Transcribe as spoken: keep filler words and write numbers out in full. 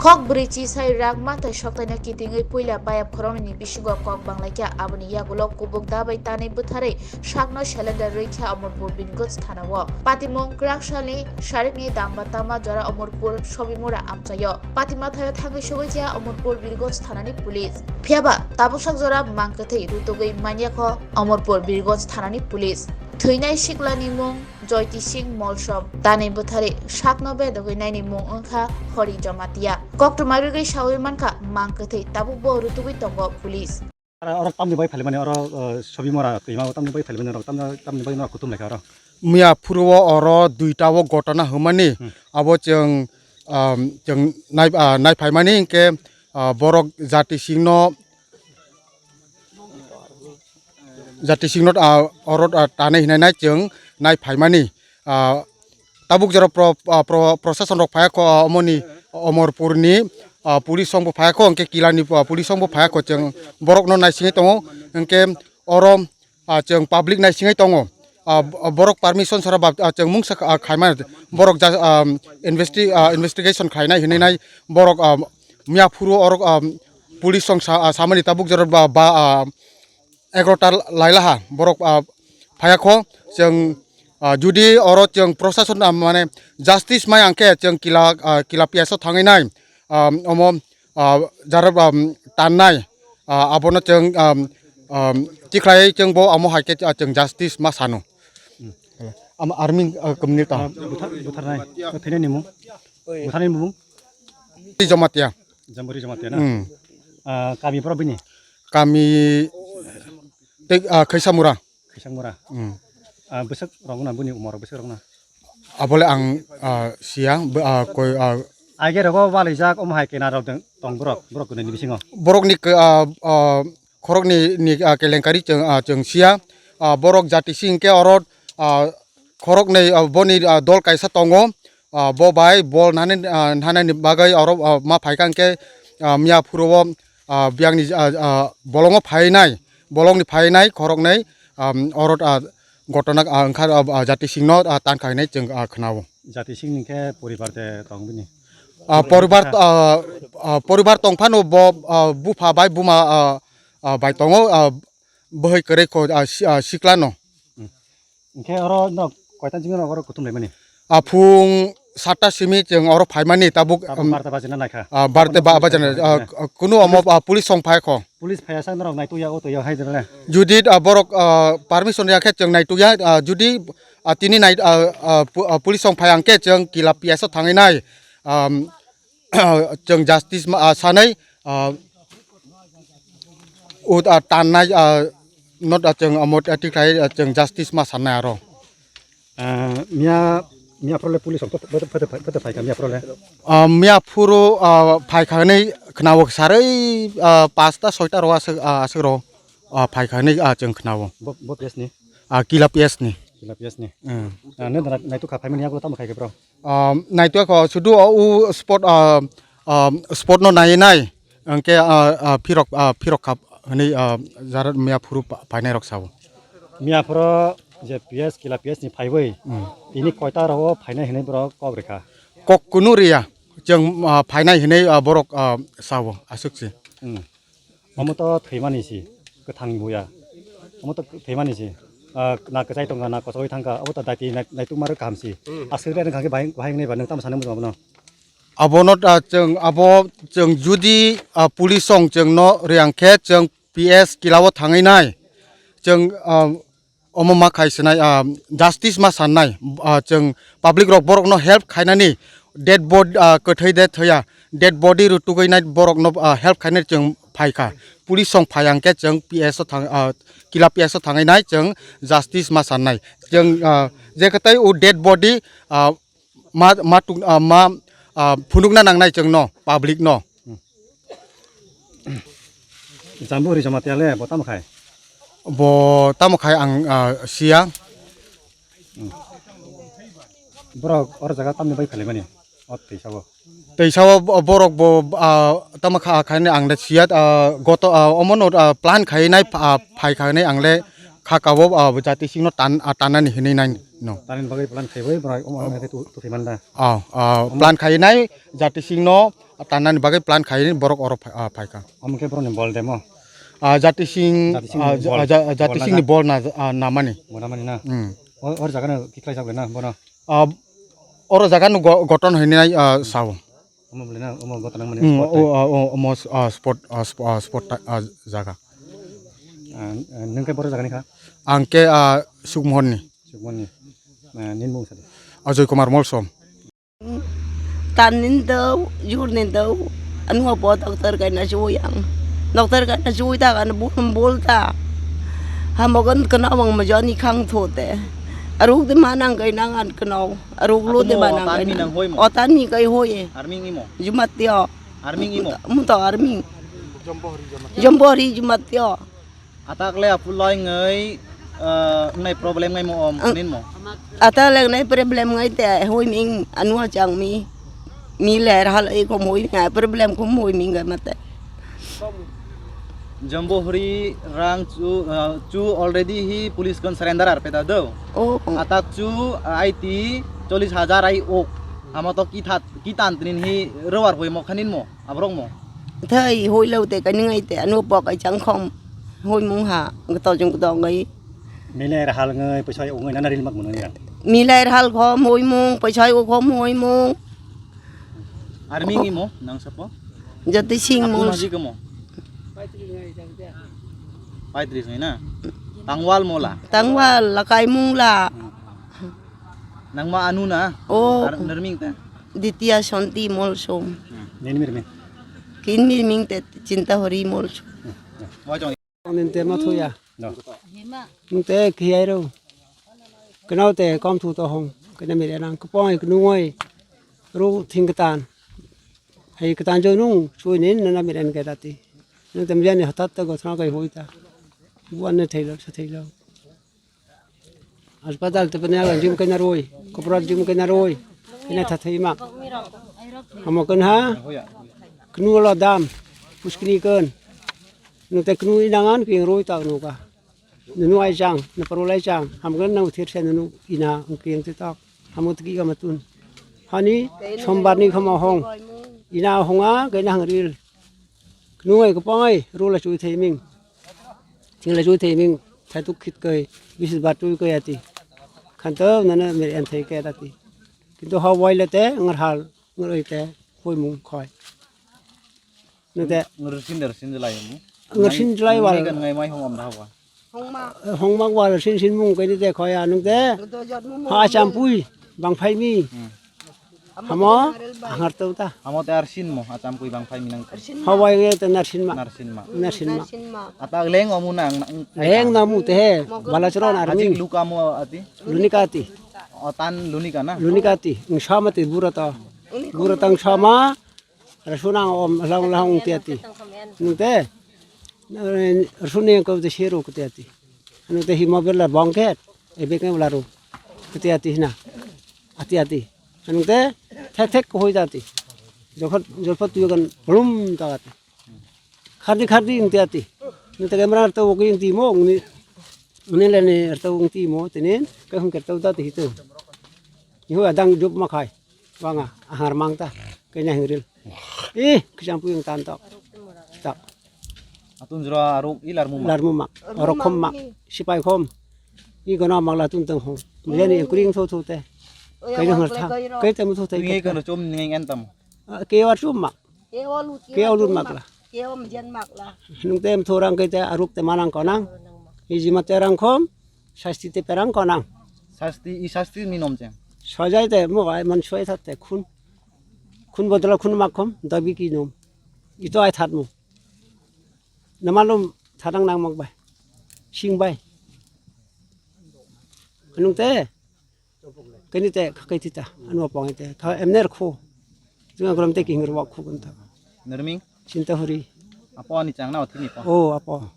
Kok bwrwi chisai rak manthai soktaino kitingwi puila bayap khoroknwini bisingo kok banglaikha. Aboni yagulo kubuk da bai tanwi bwtharwi sakno selender rwikha Omorpur Birgonj thanao. Patimung kwraksalni sarikni damba tama jora Omorpur Sobimura amchaio. Patimathaio thangwi sogwi kha Omorpur Birgonj thanani police. Phiyaba tabuksak jora mang kwthwi rutugwi manyakho Omorpur Birgonj thanani police. Thwinai siklani mung Joyti Singh Molsom, tanwi bwtharwi sakno bedogwi naini mung wngkha Hori Jamatia. Koktwma rwgwi saui mankha mang kwthwi tabukbo rutugwi tongo police. Oro, oro tamni bai phalimani oro, uh, Sobimura twima o tamni bai phalimani oro tamni, tamni bai no kutum lekha oro. Miya phuru o oro duita o gotona hwnmani Hmm. abo chwng, um, chwng nai, ah, nai phaimani hinkhe, ah, borok Jati Singh no Jati Singh no, ah, oro, ah, tanwi hinwi nai chwng nai phaimani. Ah, tabuk jora pro-, ah, pro-, procession rok phaiya kho, ah, omoni Omorpur ni, ah, police song bo phaiya kho, hinkhe Kila ni, ah, police song bo phaiya kho, chwng borok no naisingwi tongo, hinkhe oro, ah, chwng public naisingwi tongo. Ah, b-, borok permission sara ba, ah, chwng mungsa, ah, khaima borok ja, ah, investi-, ah, investigation khainai hinwi nai borok, ah, miya phuru orok, ah, police song sa, ah, samani tabuk jora ba, ba, ah, egarota lailaha borok, ah, phaiya kho. Chwng, ah, judi oro chwng procession, ah, mane justice mai ang khe chwng Kila, ah, Kila P S o thangwi nai, ah, omo, ah, jara, ah, tannai, ah, abono chwng, ah, ah, tikhlai chwng bo amo hai khe, ah, chwng justice ma sano. Hmm. Ama army, ah, community ta. Ah, buthar-, butharnai. Thwinani mung? Butharnai mung? Jamatia. Jamburi Jamatia na? Hmm. Ah, kami borok bini? Kami tei, ah, Khaisamura. Khaisamura. Hmm. Ah, bwswk rok na bini umor bwswk rok na? Abole ang, ah, siya, bo, ah, koi, ah, Age rogo balaijak omo hai kena rok deng tong borok, borok kwnwi ni bisingo. Borok ni ke, ah, ah, khorok ni, ni, ah, kelenkari chwng, ah, chwng siya. Ah, borok Jati Singh khe oro, ah, khoroknwi, ah, boni, ah, dol kaisa tongo. Ah, bo bai bol nani, ah, nanani bagwi oro, ah, ma phaikha hinkhe, ah, miya phuru o, ah, biyangni, ah, ah, bolongo phainai, bolongni phainai khoroknwi, ah, oro, ah, gotona, ah, wngkha, ah, ah, Jati Singh no, ah, tankha hinwi chwng, ah, khwnao. Jati Singh ni khe poribar de tong bini? Ah, poribar, ah, ah, poribar tong phano bo, ah, bupha bai buma, ah, ah, bai tongo, ah, bwhwi kwrwi kho, ah, si-, ah, sikla no. Hmm. Hinkhe oro no koita jigni oro kuthum laimani? Ah, phung satta simi chwng oro phaimani tabuk, Tabuk um, barta bajina naikha. Ah, barta ba-, bajina, ah, kunu omo, ah, police song phai kho. Police phaiya sa norok naitukya o toya hai dole. Judi, ah, borok, ah, permission ya khe chwng naitukya, ah, judi, ah, tini nai, ah, ah, pu-, ah, police song phai ang khe chwng Kila P S o thangwi nai, um, chwng justice ma, ah, sanai, ah, ut, ah, tannai, ah, not, ah, chwng, ah, mot, ah, tikhlai, ah, chwng justice ma sanai aro. Ah, miya, miya phuru le police rok photo, photo, photo, photo phaikha miya phuru le? Ah, miya phuru, ah, phaikha hinwi khwnao sarwi, ah, pasta soita ro aswk, ah, aswk ro, ah, phaikha hinwi, ah, chwng khwnao. Bo, bo P S ni? Ah, Kila P S ni. Kila P S ni. Hmm. Ah, nai, nai, naitukha phaimani yago tamo khaikhe bro? Ah, naitukha sudu o u spot, ah, ah, spot no nai nai. Hwnkhe, ah, ah, phirok, ah, phirok kha hinwi, ah, jara miya phuru pa-, painai rok sao. Miya phuru je P S, Kila P S ni phaiwi, Hmm. Tini koita rogo phainai hinwi borok kok rikha? Kok kunu riya, chwng, ah, phainai hinwi, ah, borok, ah, sao, aswk se. Hmm. Omo to thwimani si, kwthang ni buya. Omo to thwimani si. Ah, na kwchai tongkha, na kochogwi thangkha, obo to daiti nai-, naitukma rwk kaham si. Hmm. Aswk rwkha khe bahai, bahai wngnai ba, nwng tamo sanai muchung abono? Abono, ah, chwng abo chwng judi, ah, police song chwng no riyang khe chwng P S Kila o thangwi nai. Chwng, ah, omo ma khai sinai, ah, justice ma sannai. Ah, chwng public rok borok no help khainani dead body, ah, kwthwi de thwiya, dead body rutugwi nai borok no, ah, help khainani chwng phaikha. Police song phai ang khe chwng P S o thang, ah, Kila P S o thangwi nai chwng justice ma sannai. Chwng, ah, je kwtai o dead body, ah, ma, ma tuk, ah, ma, ah, phunukna nangnai chwngno, public no. Jambu ri joma tiya le, bo tamo khai? Bo tamo khai ang, ah, siya. Hmm. Borok or jaga tamni bai phalimani? O twi sabo. Tei sao bo-, borok bo, ah, tamo kha, khaini ang da siya, ah, goto, ah, omono, ah, plan khainai, ah, phai khainai ang le kha kabo, ah, jati singno tan, ah, tanani hinwi nai no. Tanani bagwi plan khaiwi borok omo, omo hai tu, tu thwi man da. Ah, ah, Omo. Plan khainai jati singno, Tanani bagwi plan khaini borok oro phai-, ah, phaikha. Omo khe borokni bol demo? Ah, Jati Singh, Jati Singh ah, ni ja-, bol. Ah, ja-, Jati Bol na Singh ni ja-, bol na, ah, namani. Bol namani na? Hmm. O, or jaga no kiklai jagwi na bono? Ah, oro jaga no go-, goton hinwi, ah, sao. Omo bole na, omo goton nang mani Hmm, spot o, tai. Ah, o, omo, ah, spot, ah, sp-, ah, spot ta-, ah, jaga. Ah, ah, nwng khe boro jaga ni kha? Ang khe, ah, Sukmohon ni. Sukmohon ni. Ah, nini mung sa de? Ajoy Kumar Molsom. Tan nin do, jur nin do, anu apo doctor kai na chui ang. Doctor kai na chui ta kan bul bul ta. Hamogon kena wang majani khang tho te. Aruk de manang kai nang an kena. Aruk lo de Atumo manang otan kai mi nang. Nang hoi mo? Otan mi kai hoi. Arming imo? Jumat tio. Arming imo? Muto arming. Jombori jumat tio. Atak le apulai ngai, eh, ngai problem ngai mo om Ang- nin mo. Ata le ngai problem ngai te hoi ming anu chang mi. Mi le hal e kom hoi ngai problem kom hoi ming ngai mate. Jambohri rang chu, eh, chu already hi police kon surrender ar peta do. Oh. Atak chu, eh, I T cholis hajar ai ok. Ama to ki that, ki tan tinin hi rewar hoi mo khanin mo. Aborok mo? Thai hoi lo te kani ngai te anu po kai chang khom. Hoi mung ha, gato jung gato ngai. Milai hal ngai, paisa ung ngai, nana ril mak mung ngai. Milai hal khom hoi mung, paisa ung khom hoi mung. Arming imo, nang sapo? Jati Singh Apu mol. Maji kamo? Paitris ngai na? Tangwal mola? Tangwal, lakai mung la. Nangma anu na? Oh. Ar nerming ta? Ditya Santi Molsom. Hmm. Nin mirming? Kin mirming te Chinta Hori Molsom. Wajong. Nin te ma thuya. No. Nin te khiyai ro. Kenau te kom thu to hong. Kena mir enang kepong ik nungoi. Ru thing ketan. Hai ketan jo nung. Sui nin nana mir en ke dati. Nin te miani hatat te gothna kai hoi ta. Buan ne thailo, sa thailo. Aspatal te pene agan jim kena roi, kopra jim kena roi, kena thathai mak. Amo ken ha, kenu lo dam, puskini ken. Nung te kenu inangan keng roi tak nuka. Nunu ai chang, na parulai chang, ham ken nang thir se nunu ina ung keng te tak. Amo te ki gama tun. Hani sombar ni khama hong, ina honga kena hangril. Nungai ko pangai rula chui thei ming. Thingla chui thei ming. Thai tuk khit kai. Bisis bar chui kai ati. Khanto nana mer en thei kai ati. Kintu ha wai le te ngar hal ngar oi te hoi mung khoi. Nung te. Ngar sin der sin lai mu. Ngar sin lai wal. Ngai kan ngai mai hong am da wa. Hongma. Hongma wal sin sin mung kai te khoi anung te. Ha champui bang phai mi. Hmm. Hamo, hangar tau ta. Hamo te ar sin mo, acham kui bang phai minang. Hawai nge te nar sin ma. Nar sin ma. Nar sin ma. Ata leng omu nang, nang. Leng na mu te he, bala chron army. Ajik luka mo ati. Lunika ati. O tan lunika na. Lunika ati. Ngsama te bura ta. Bura tang sama. Rasunang om lang lang te ati. Nung te. Rasuni ko te seru ko te ati. Nung te himo bela bongket. Ebe ke bela ru. Ko te ati hina. Ati ati. Anung te thek thek ko hoi dati. Jokho jokho tuyo kan blum ta ati. Khardi khardi ingti ati. Nung te camera to ko ingti mo ngni. Ngni le ne to ingti mo tenen ka hung ker to dati hitu. Ni ho adang jup ma khai. Wanga ahar mang ta. Kenya hingril. Eh, kisam puyung tan tok. Tak. Atun jora aruk i larmu mak. Larmu mak. Aruk khom mak. Sipai khom. I gona mak la tun tang hong. Mujani kuring tho tho te. Kai nang tha. Kai te mu tho te. Ngi kan chom ngi en tam. Ke war chum mak. Ke olut mak la. Ke om jen mak la. Nung te em thorang kai te aruk te manang konang. I jima te rang khom. Sasti te perang konang. Sasti i sasti ni nom che. Sojai te mo ai man soi that te khun. Khun bodol khun mak khom. Dabi ki nom. I to ai that mo. Namalum thanang nang mak bai. Sing bai. Anung te. Kani te khakai thita. Anu pong te. Kha emner khu. Tunga gram te king ro khu gun ta. Nerming? Chinta hori. Apo ani chang na othini po. Oh, apo.